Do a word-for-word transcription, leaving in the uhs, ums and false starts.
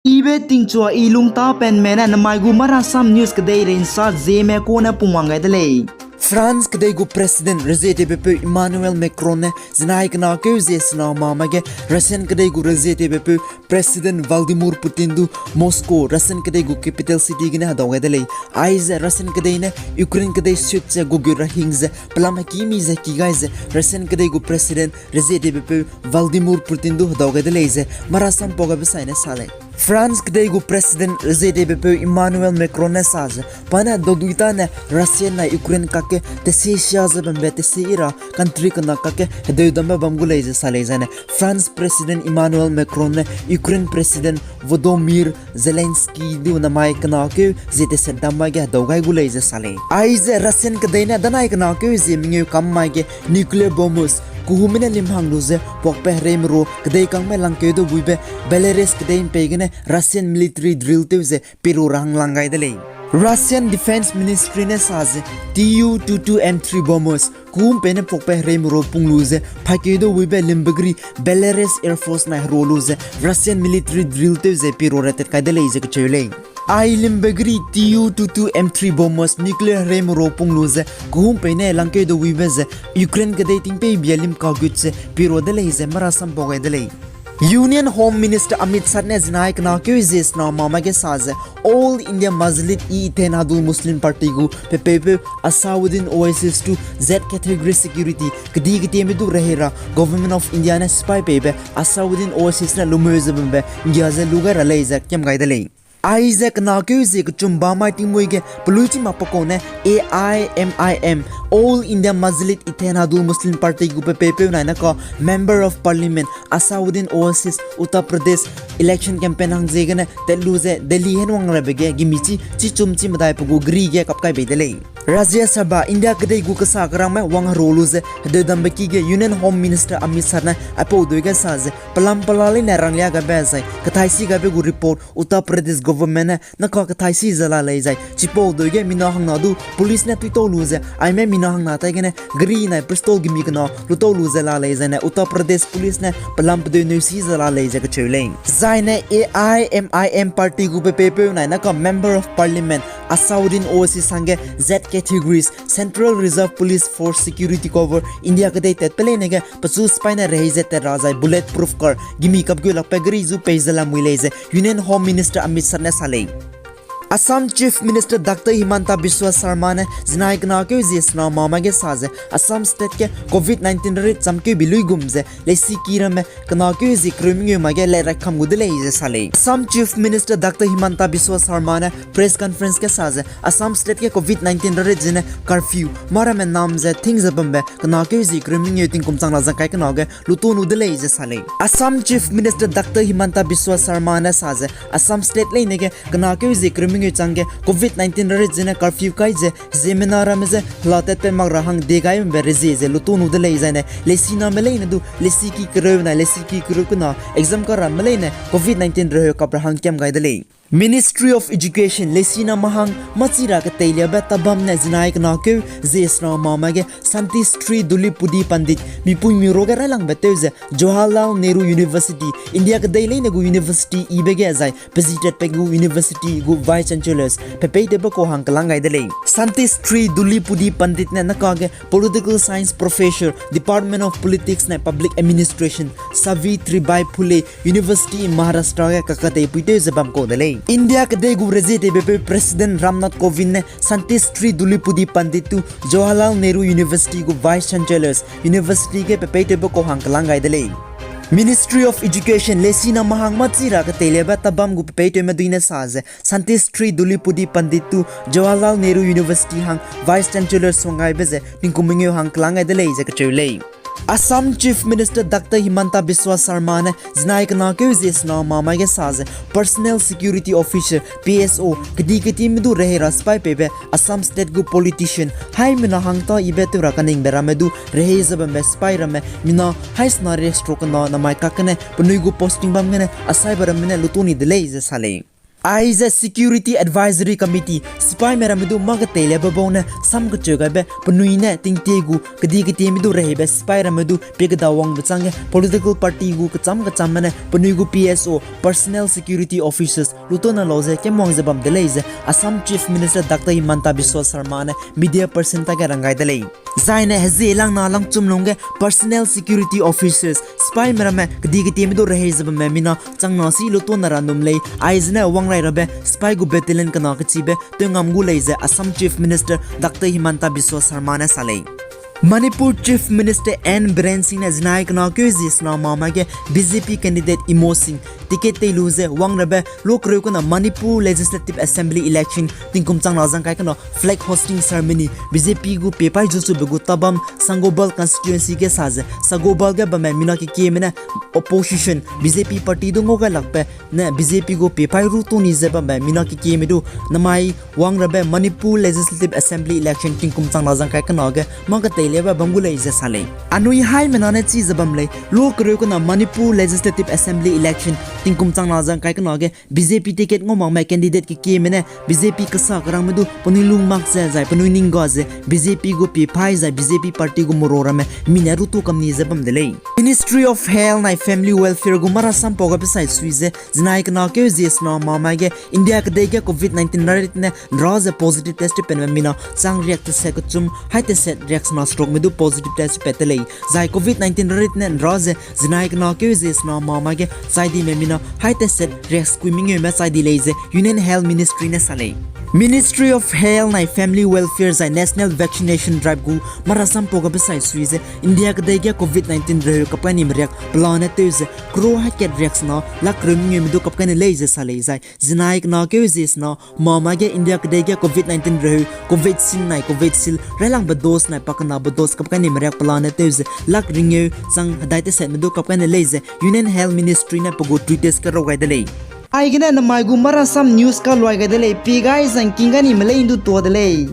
Ibe tingchua i lungta penme ne namai gu Marasam News kedeirei nsa zieme kune pungwang gai de lei. France kedei gu President rezietewbepeu Emmanuel Macron ne zinai kena keu zie sena mama ge Russian kedei gu rezietewbepeu President Vladimir Putin du Moscow, Russian kedei gu capital city gene hedau gai de lei. Aize Russian kedei ne Ukraine kedei sut ze gugut ra hing ze pelam hekimi ze ki gai ze Russian kedei gu President rezietewbepeu Vladimir Putin du hedau gai de lei ze marasam pau gaibe sai ne sa lei. France kedei gu President rezietewbepeu Emmanuel Macron ne sa ze, pa ne dodui ta ne Russian nai Ukraine kakge tesie sia ze bambe tesie i ra country kena kakge hedeu dambe bam gu lei ze sa lei zai ne France President Emmanuel Macron ne Ukraine President Volodymyr Zelensky du namai kena keu zie teset dam mai ge hedau gai gu lei ze sa lei. Aize Russian kedei ne danai kena keu zie mengeu kam mai ge nuclear bombs kuhume ne lim hang lu ze puakpe hereime ru kedei kangme langkeu de buibe Belarus kedei mpei gene Russian military drill tew ze piru ra hang lang gai de lei. Russian Defense Ministry ne sa ze T U two two M three bombs kuhumpei ne puakpe hereime ru pung lu ze phaikeu de buibe limbe geri Belarus Air Force nai heru lu ze Russian military drill tew ze piru ra tet kai de lei ze kecheu lei. Ai limbe geri T U two two M three bombs nuclear hereime ru pung lu ze kuhumpei ne langkeu de buibe ze Ukraine kedei tingpei bia lim kagut ze piru de lei ze marasam pau gai de lei. Union Home Minister Amit Shah ne zinai kena keu zie sena mama ge sa ze All India Majlis-e-Ittehadul Muslim Party gu pepeupeu Asauddin Owaisi tu Z category security kedi ketieme du rehei ra Government of India ne sipai peibe Asauddin Owaisi ne lumeu ze bambe nggia ze lu gai ra lei ze kiam gai de lei. Aize kena keu zie kechum ba mai tingmui ge peluichi mak pe kau ne A I M I M, All India Majlis-e-Ittehadul Muslim Party gu pepeupeu nai ne ka Member of Parliament Asauddin Owaisi Uttar Pradesh election campaign hang ziegene tet lu ze Delhi henwang rabe ge gimi chi chi chum chi medai pe gu geri ge kap kai bei de lei. Rajya Sabha, India kedei gu kesa kerangme wang heru lu ze hedeu dambe ki ge Union Home Minister Amit Shah ne aipau dui ge sa ze pelam pela leine ranglia gaibe zai kethaisi gaibe gu report Uttar Pradesh government ne naka kethaisi ze la lei zai chipau dui ge mina hangna du police ne tuitau lu ze aime mina hangna tai gene geri nai pistol gimi kena lutau lu ze la lei zai ne Uttar Pradesh police ne pelam pedeu neusi ze la lei ze kecheu lei. Zai ne A I M I M party gu pepeupeu nai naka Member of Parliament Asauddin Owaisi hangge Z categories Central Reserve Police Force security cover India kedei tat pe leine ge pechu sipai ne rehei ze tat ra zai bullet proof car gimi kapgu lakbe geri zu pei ze lamui lei ze Union Home Minister Amit Shah ne sa lei. Assam Chief Minister Doctor Himanta Biswa Sarma ne zinai kena keu zie sena mama ge sa ze Assam State ge Covid nineteen rarit chamkeu bi luigum ze lesiki ramme kena keu zie kereu mengeu mai ge le raikam gu de lei ze sa lei. Assam Chief Minister Doctor Himanta Biswa Sarma ne press conference ge sa ze Assam State ge Covid nineteen rarit zene curfew maramme nam ze ting ze bambe kena keu zie kereu mengeu tingkum chang la zangkai kena ge lutu nu de lei ze sa lei. Assam Chief Minister Doctor Himanta Biswa Sarma ne sa ze Assam State leine ge kena keu zie kereu mengeu changge Covid nineteen rarit zene curfew kai ze ziemmena ramme je hela tatpat mak ra hang degaibe rezie ze lutu nu de lei zai ne lesiname leine du lesiki kereu nai lesiki kereu kena exam ka ramme leine Covid nineteen reheu kap ra hang kiam gai de lei. Ministry of Education, lesina mahang machi ra keteiliabe tabam ne zinai kena keu zie sena mama ge Santistri Dulipudi Pandit mipui miro ge railangbe tew ze Jawaharlal Nehru University, India kedei leine gu university ibe ge zai pezitatpe gu university gu Vice Chancellors pepeitewbe kau hang kelang gai de lei. Santistri Dulipudi Pandit ne naka ge Political Science Professor, Department of Politics ne Public Administration, Savitribai Phule University in Maharashtra ge kakateipui tew ze bam kau de lei. India kedei gu rezietewbepeu President Ram Nath Kovind ne Santistri Dulipudi Pandit tu Jawaharlal Nehru University gu Vice Chancellors, university ge pepeitewbe kau hang kelang gai de lei. Ministry of Education, lesina mahang machi ra keteiliabe tabam gu pepeitewme dui ne sa ze Santistri Dulipudi Pandit tu Jawaharlal Nehru University hang Vice Chancellor suang gaibe ze tingkum mengeu hang kelang gai de lei ze kecheu lei. Assam Chief Minister Doctor Himanta Biswa Sarma ne zinai kena keu zie sena mama ge sa ze Personal Security Officer, P S O, kedi ketieme du rehei ra sipai peibe Assam State gu politician, haimena hang ta ibe tew ra kaningbe ramme du rehei ze bambe sipai ramme, mina haisena restro kena namai kak gene penui gu posting bam gene asaibe ramme ne lutu ni de lei ze sa lei. Aize Security Advisory Committee, sipaime ramme du mâ keteileube bau ne sam kecheu gaibe penui ne tingtie gu kedi ketieme du reheibe sipai ramme du pie kedawangbe chângge political party gu kecham kechamme ne penui gu P S O, Personnel Security Officers, lutona lau ze kemwang ze bam de lei ze Assam Chief Minister Doctor Himanta Biswa Sarma ne media person tage rang gai de lei. Zaine hezie langna langchum lungge Personnel Security Officers, sipaime ramme kedi ketieme du rehei ze bamme mina changna si lutona ra num lei, aize ne wangrai rabe sipai gu battalion kena kechibe tew ngam gu lei ze Assam Chief Minister Doctor Himanta Biswa Sarma ne sa lei. Manipur Chief Minister N Biren Singh ne zinai kena keu zie sena mama ge B J P candidate Imo Singh ticket tei lu ze wang rabe lu kereu kena Manipur Legislative Assembly election tingkum changna zang kai kena flag hosting ceremony B J P gu piepai zuchube gu Tabam Sangobal constituency ge sa ze Sangobal ge bamme mina kekieme ne opposition B J P party du ngau gai lakbe ne B J P gu piepai ru tuni ze bambe mina kekieme du namai wang rabe Manipur Legislative Assembly election tingkum changna zang kai kena ge mâ keteileube bam gu lei ze sa lei. Anui haimena ne chi ze bam lei, lu kereu kena Manipur Legislative Assembly election tingkum changna zang kai kena ge B J P ticket ngau makme candidate kekieme ne B J P kesa kerangme du penui lung mak ze zai penui ning ga ze B J P gu piepai zai B J P party gu mero ramme mi ne rutu kamni ze bam de lei. Ministry of Health nai Family Welfare gu marasam pau gabe sai sui ze zinai kena keu zie sena mama ge India kedei ge covid nineteen rarit ne nra ze positive test tewpatme mina chang riak teset kechum hai teset riak sena stroke me du positive test tewpat te lei. Zai covid nineteen rarit ne nra ze zinai kena keu zie sena mama ge chai dime mina hai teset riak sekui mengeume chai di lei ze Union Health Ministry ne sa lei. Ministry of Health nai Family Welfare zai National Vaccination Drive gu marasam pau gabe sai sui ze India kedei ge covid nineteen reheu kap kai nime riak pelane tew ze crore hai kat riak sena lakh reu mengeume du kap kai ne lei ze sa lei zai zinai kena keu zie sena mama ge India kedei ge covid nineteen reheu Covaxin nai Covishield railangbe dose nai pakenabe dose kap kai nime riak pelane tew ze lakh ringeu chang hedai tesetme du kap kai ne lei ze Union Health Ministry ne pe gu treatise kerau gai de lei. Aigene namai gu marasam news kaluai gai de lei, pie gai zangking gai nime lei ndu tua de lei.